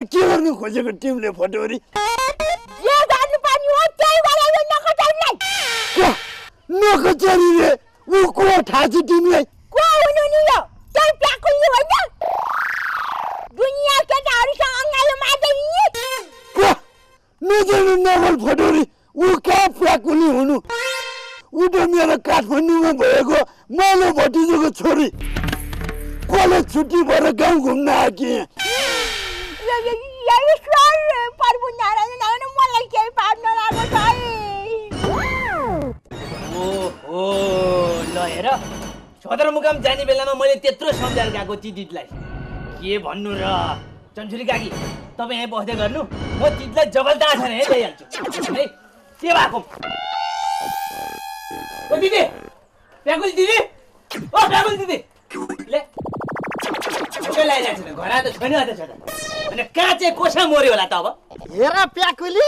के गर्नु खोजेको टिमले फटोरी के गर्नु पर्ने हो त्यही गरे नखचाउनु क्या नखचरी रे उ को थाहा छ तिमीलाई को हुनु नि यो त्यही प्याकुली होइन दुनिया केटाहरुसँग अङ्गालो मार्दै नि क्या नजानु नगल फटोरी उ कहाँ प्याकुली हुनु उ त मेरो काठमाडौँमा भएको मालो भतिजोको छोरी कलेज छुट्टी भएर गाउँ घुम्न आएकी हेर सदरमुकाम जाने बेलामा मैले त्यत्रो सम्झाएर गएको तितलाई के भन्नु र चन्चुरी काकी तपाईँ यहाँ बस्दै गर्नु म तितलाई जबलदार छैन है ल्याइहाल्छु है के भएको ओ दिदी प्याकुल दिदी ओ प्याकुल दिदी ले के ल्याइरहेको छैन घर त छैन त छैन अनि कहाँ चाहिँ कोसा मर्यो होला त अब हेर प्याकुली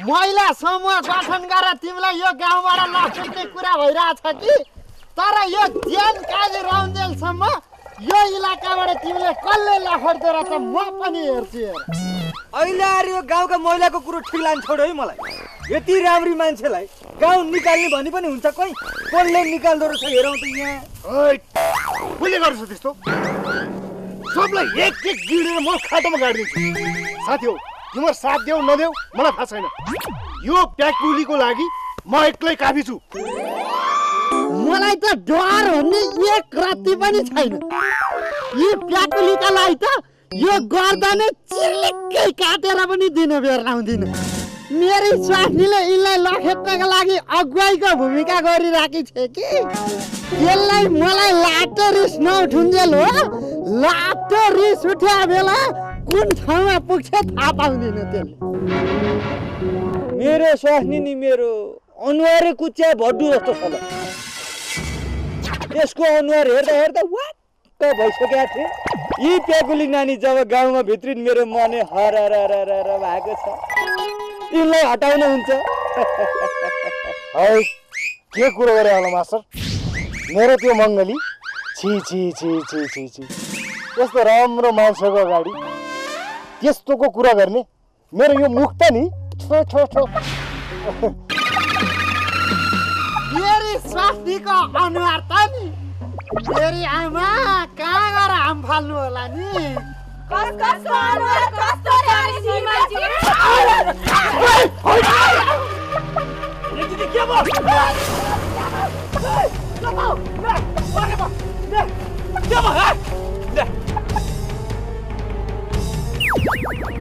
महिला समूह गठन गरेर तिमीलाई यो गाउँबाट लखेट्ने कुरा भइरहेछ कि तर यो ज्यान काजी राउन्जेलसम्म यो इलाकाबाट तिमीले कसले लखेट्दो रहेछ म पनि हेर्छु हेर अहिले आएर यो गाउँका महिलाको कुरो ठिक लाग्छ छोड है मलाई यति राम्री मान्छेलाई गाउँ निकाल्ने भनी पनि हुन्छ कोही कसले निकाल्दो रहेछ हेरौँ त यहाँ ओइ कुले गर्छ त्यस्तो सबलाई एक एक गिडेर म खाटोमा गाड्दिन्छु साथी हो तिम्रो साथ देऊ नदेऊ मलाई थाहा छैन यो प्याकुलीको लागि म एक्लै काफी छु मलाई त डर भन्ने एक रत्ती पनि छैन यी प्याकुलीका लागि त यो गर्दनै चिर्लिक्कै काटेर पनि दिन बेर लाउँदिन मेरी स्वास्नीले यिनलाई लखेट्नका लागि अगुवाईको भूमिका गरिराखी छे कि यसलाई मलाई लाटो रिस नउठुन्जेल हो लाटो रिस उठ्या बेला कुन ठाउँमा पुग्छ थाहा पाउँदिन त्यसले मेरो स्वास्नी नि मेरो अनुहारै कुच्या भड्डु जस्तो छ ल यसको अनुहार हेर्दा हेर्दा वाक्क भइसकेको थियो यी प्याकुली नानी जब गाउँमा भित्रिन मेरो मनै हररररर भएको छ यिनलाई हटाउनु हुन्छ है के कुरो गरे होला मास्टर मेरो त्यो मङ्गली छि छि छि छि छि छि यस्तो राम्रो मान्छेको अगाडि त्यस्तोको कुरा गर्ने मेरो यो मुख त नि छो छो छो मेरी स्वास्नीको अनुहार त नि मेरी आमा कहाँ गएर आम फाल्नु होला नि कसको अनुहार कस्तो रे सीमाजी दिदी के भयो के भयो